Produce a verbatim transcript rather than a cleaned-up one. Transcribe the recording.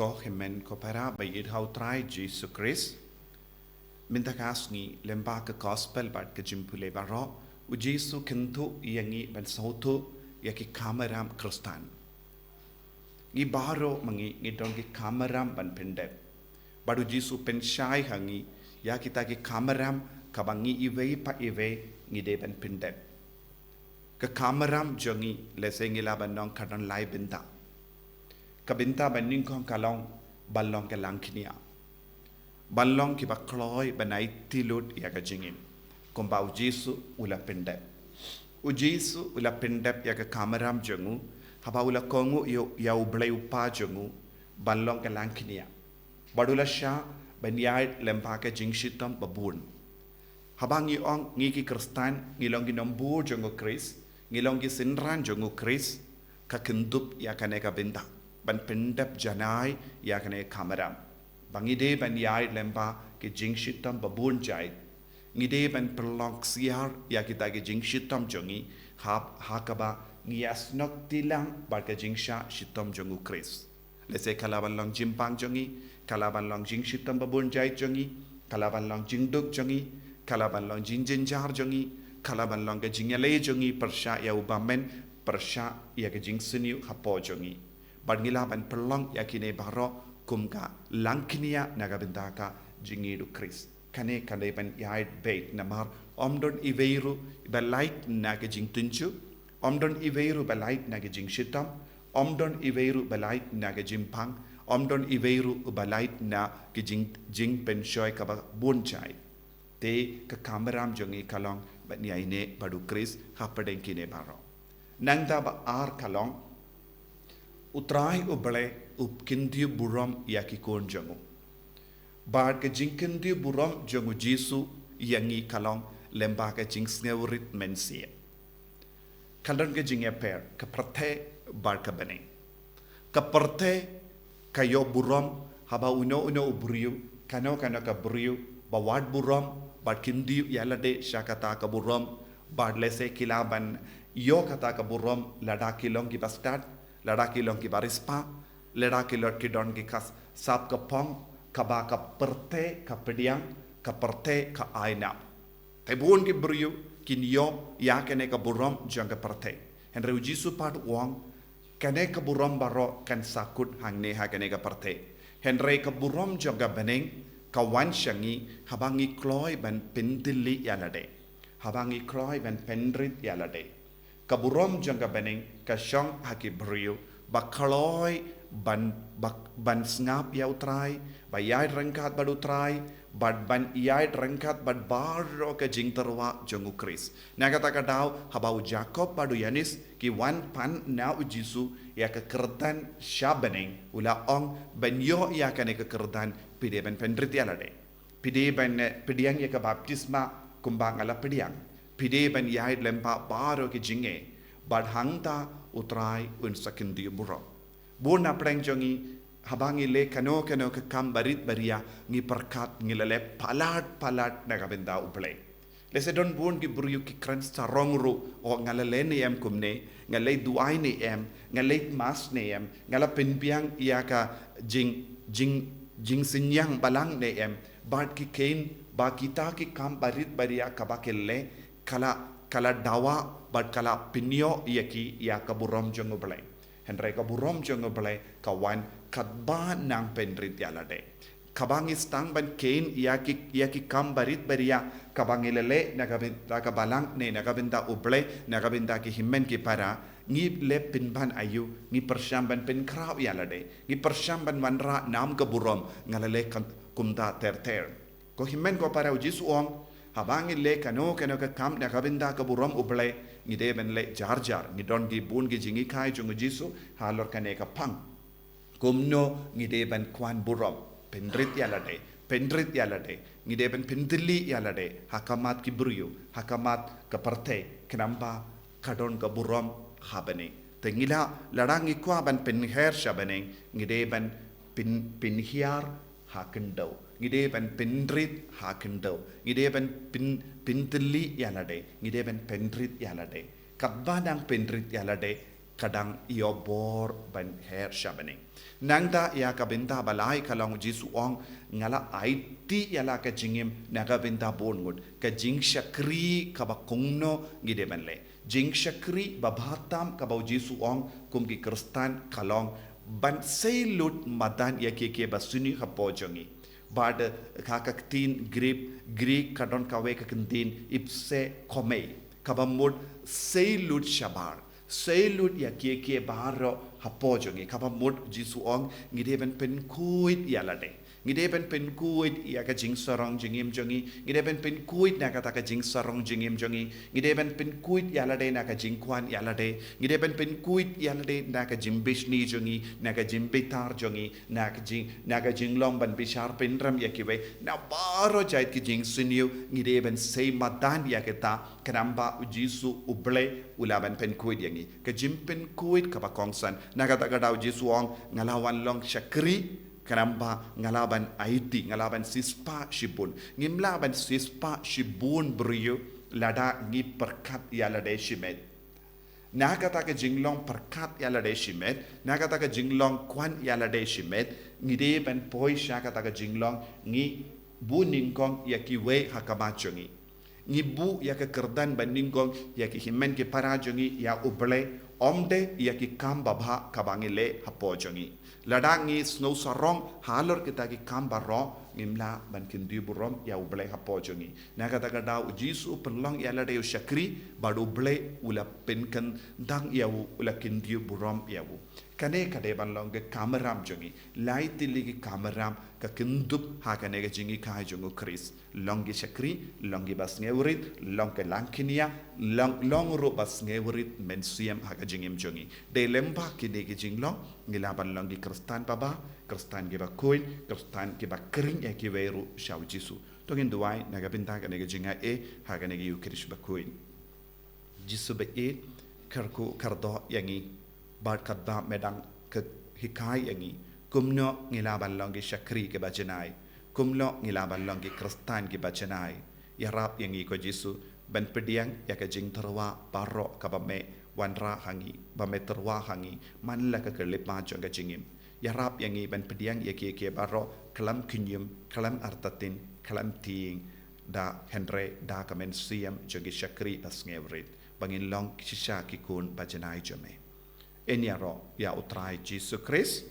Ko hynmen ko para ba ïeit ha u Trai Jisu Khrist. Mynta ka sngi lyngba ka gospel bad ka jingpule baroh, u Jisu kyntu ïa ngi ban sngewthuh ïa ki kamram Khristan. Ngi baroh ma ngi ngi don ki kamram ban pyndep. Bad u Jisu pynshai ha ngi ïa kita ki kamram kaba ngi iwei pa iwei ngi dei ban pyndep. Ka kamram jong ngi, lehse ngi lah ban ong ka don lai bynta. Ka bynta ba nyngkong ka long ban long ka langkhniah, ban long kiba kloi ban aiti lut ïa ka jingim, kumba u Jisu u la pyndep. U Jisu u la pyndep ïa ka kamram jong u haba u la kohnguh ïa u Blei u Kpa jong u ban long ka langkhniah. Bad u la shah ban ïaid lyngba ka jingshitom babun. Haba ngi ong ngi ki Khristan, ngi long ki nongbud jong u Khrist, ngi long ki synran jong u Khrist, ka kynthup ïa kane ka bynta ban pyndep janai ïa kane ka kamram. Ba ngi dei ban ïaid lyngba ki jingshitom babun jait. Ngi dei ban pynlong ksiar ïa kita ki jingshitom jong ngi, hap ha kaba ngi ïasnoh tilang bad ka jingshah shitom jong u Khrist. Lehse ka lah ban long jingpang jong ngi, ka lah ban long jingshitom babun jait jong ngi, ka lah ban long jingduk jong ngi, ka lah ban long jingjynjar jong ngi, ka lah ban long ka jingïaleh jong ngi pyrshah ïa u bymman, pyrshah ïa ka jingsniew hapoh jong ngi. Bad ngi lah ban pynlong ïa kine baroh kum ka langkhniah na ka bynta ka jingïeit u Khrist. Kane ka dei ban ïaid beit namar ym don iwei ruh ba lait na ka jingtynjuh, ym don iwei ruh ba lait na ka jingshitom, ym don iwei ruh ba lait na ka jingpang, ym don iwei ruh ba lait na ka jing, jingpynshoi kaba bun jait. Te ka kamram jong ngi ka long ban ïaineh bad u Khrist hapdeng kine baroh. Nangta ba ar ka long, u Trai u Blei u kyntiew burom ïa ki khun jong u. Bad ka jingkyntiew burom jong u Jisu ïa ngi ka long lyngba ka jingsngewrit mynsiem. Ka don ka jingïapher, ka pyrthei bad ka bneng. Ka pyrthei ka ïoh burom haba uno uno u briew, kano kano ka briew, ba wad burom bad kyntiew ïa lade sha kata ka burom, bad lehse ki lah ban ïoh kata ka burom lada ki long kiba stad, lada ki long kiba riewspah, lada ki long ki don ki ka sap ka phong, kaba ka pyrthei ka pdiang, ka pyrthei ka ai noh. Te bun ki briew kin ïoh ïa kane ka burom jong ka pyrthei. Hynrei u Jisu pat u ong, kane ka burom baroh kan sa kut hangne ha kane ka pyrthei. Hynrei ka burom jong ka bneng ka wan sha ngi haba ngi kloi ban pyntylli ïa lade, haba ngi kloi ban pynrit ïa lade. Ka burom jong ka bneng ka shong ha ki briew ba kloi ban, ba, ban sngap ïa u Trai, ba ïaid ryngkat bad u Trai, bad ban ïaid ryngkat bad baroh ka jingtyrwa jong u Khrist. Na kata ka daw haba u Jakob bad u Ïoannis ki wan pan na u Jisu ïa ka kyrdan sha bneng, u la ong, ban ïoh ïa kane ka kyrdan phi dei ban pynrit ïa lade. Phi dei ban, eh, pdiang ïa ka baptisma kumba nga la pdiang. Phi dei ban ïaid lyngba baroh ki jingeh. Bad hangta u Trai un sa kyntiew burom. Bun na pdeng jong ngi, haba ngi leh kano kano ka kam barit baria, ngi pyrkhat ngi la leh palat palat na ka bynta u Blei. Lehse don bun ki briew ki kren sarong ruh, o nga la leh ne em kumne, nga leh duwai ne em, nga leh mass ne em, nga la pynbiang ïa ka jing, jing, jingsynñiang balang ne em, bad ki kheiñ ba kita ki kam barit baria kaba ki leh, ka la, ka la dawa bad ka la pynïoh ïa ki ïa ka burom jong u Blei. Hynrei ka burom jong u Blei ka wan katba nang pynrit ïa lade. Kaba ngi sdang ban kheiñ ïa ki, ïa ki kam barit baria kaba ngi la leh na ka byn, na ka bynta ka balang ne na ka bynta u Blei, na ka bynta ki hynmen ki para, ngi leh pynban aïu, ngi pyrshang ban pynkhraw ïa lade, ngi pyrshang ban wanrah nam ka burom, nga la leh kam, kumta ter ter. Ko hynmen ko para, u Jisu u ong, haba ngi leh kano kano ka kam na ka bynta ka burom u Blei, ngi dei ban leh jar jar, ngi don ki bun ki jinghikai jong u Jisu halor kane ka phang. Kumno ngi dei ban kwah burom, pynrit ïa lade, pynrit ïa lade, ngi dei ban pyntylli ïa lade ha khmat ki briew, ha khmat ka pyrthei, khnang ba ka don ka burom ha bneng. Te ngi la, lada ngi kwah ban pynhiar sha bneng, ngi dei ban pyn, pynhiar ha khyndew. Ngi dei ban pynrit ha khyndew. Ngi dei ban pyn, pyntylli ïa lade. Ngi dei ban pynrit ïa lade. Katba nang pynrit ïa lade, ka dang ïoh bor ban her sha bneng. Nangta ïa ka bynta ba lai ka long, Jisu ong, nga la aiti ïa la ka jingim na ka bynta bun ngut. Ka jingshakri kaba kumno ngi dei ban leh? Jingshakri ba bha tam kaba u Jisu ong kum ki Khristan ka long ban sei lut madan ïa kiei kiei ba sniew hapoh jong ngi. Bad ha ka ktien Grik, Grik ka don kawei ka kyntien ipse komei, kaba mut sei lut shabar, sei lut ïa kiei kiei baroh hapoh jong ngi. Kaba mut Jisu ong ngi dei ban pynkhuid ïa lade. Ngi dei ban pynkhuid ïa ka jingsarong jingim jong ngi. Ngi dei ban pynkhuid na kata ka jingsarong jingim jong ngi. Ngi dei ban pynkhuid ïa lade na ka jingkwah ïa lade. Ngi dei ban pynkhuid ïa lade na ka jingbishni jong ngi, na ka jingbitar jong ngi, na ka jing, na ka jinglong ban bishar pynrem ïa kiwei. Na baroh jait ki jingsniew ngi dei ban sei madan ïa kita, khnang ba u Jisu u Blei u lah ban pynkhuid ïa ngi. Ka jingpynkhuid kaba kongsan. Na kata ka daw Jisu ong, nga la wan long shakri, khnang ba nga lah ban aiti, nga lah ban siewspah shibun. Ngim lah ban siewspah shibun briew lada ngi pyrkhat ïa lade shimet. Na kata ka jinglong pyrkhat ïa lade shimet, na kata ka jinglong kwah ïa lade shimet, ngi dei ban poi sha kata ka jinglong ngi buh nyngkong ïa kiwei ha khmat jong ngi. Ngi buh ïa ka kyrdan ban nyngkong ïa ki hynmen ki para jong ngi ïa u Blei, ym dei ïa ki kam babha kaba ngi leh hapoh jong ngi. Lada ngi sngewsarong halor kita ki kam baroh, ngim lah ban kyntiew burom ïa u Blei hapoh jong ngi. Na kata ka daw u Jisu u pynlong ïa lade u shakri, bad u Blei u la pynkyndang ïa u, u la kyntiew burom ïa u. Kane ka dei ban long ka kamram jong ngi. Lai tylli ki kamram ka kynthup ha kane ka jinghikai jong u Khrist. Long ki shakri, long kiba sngewrit, long ki langknia, long, long ruh ba sngewrit mynsiem ha ka jingim jong ngi. Dei lyngba kine ki jinglong ngi lah ban long ki Khristan babha, Khristan kiba khuid, Khristan kiba khring ïa kiwei ruh sha u Jisu. To ngin duwai na ka bynta kane ka jingaiei ha kane ka Ïukharist bakhuid. Jisu baieit, kyrkhu kyrdoh ïa ngi, bad katba me dang hikai ïa ngi kumno ngi lah ban long ki shakri kiba janai, kumno ngi lah ban long ki Khristan kiba janai. Ïarap ïa ngi ko Jisu ban pdiang ïa ka jingtyrwa baroh kaba me wanrah ha ngi, ba me tyrwa ha ngi man la ka khyllipmat jong ka jingim. Ïarap ïa ngi ban pdiang ïa kiei kiei baroh khlem khñium, khlem artatien, khlem tieng, da hynrei da ka mynsiem jong ki shakri ba sngewrit, ba ngin long shisha ki khun ba janai jong me. Yn ïaroh ïa u Trai Jisu Khrist.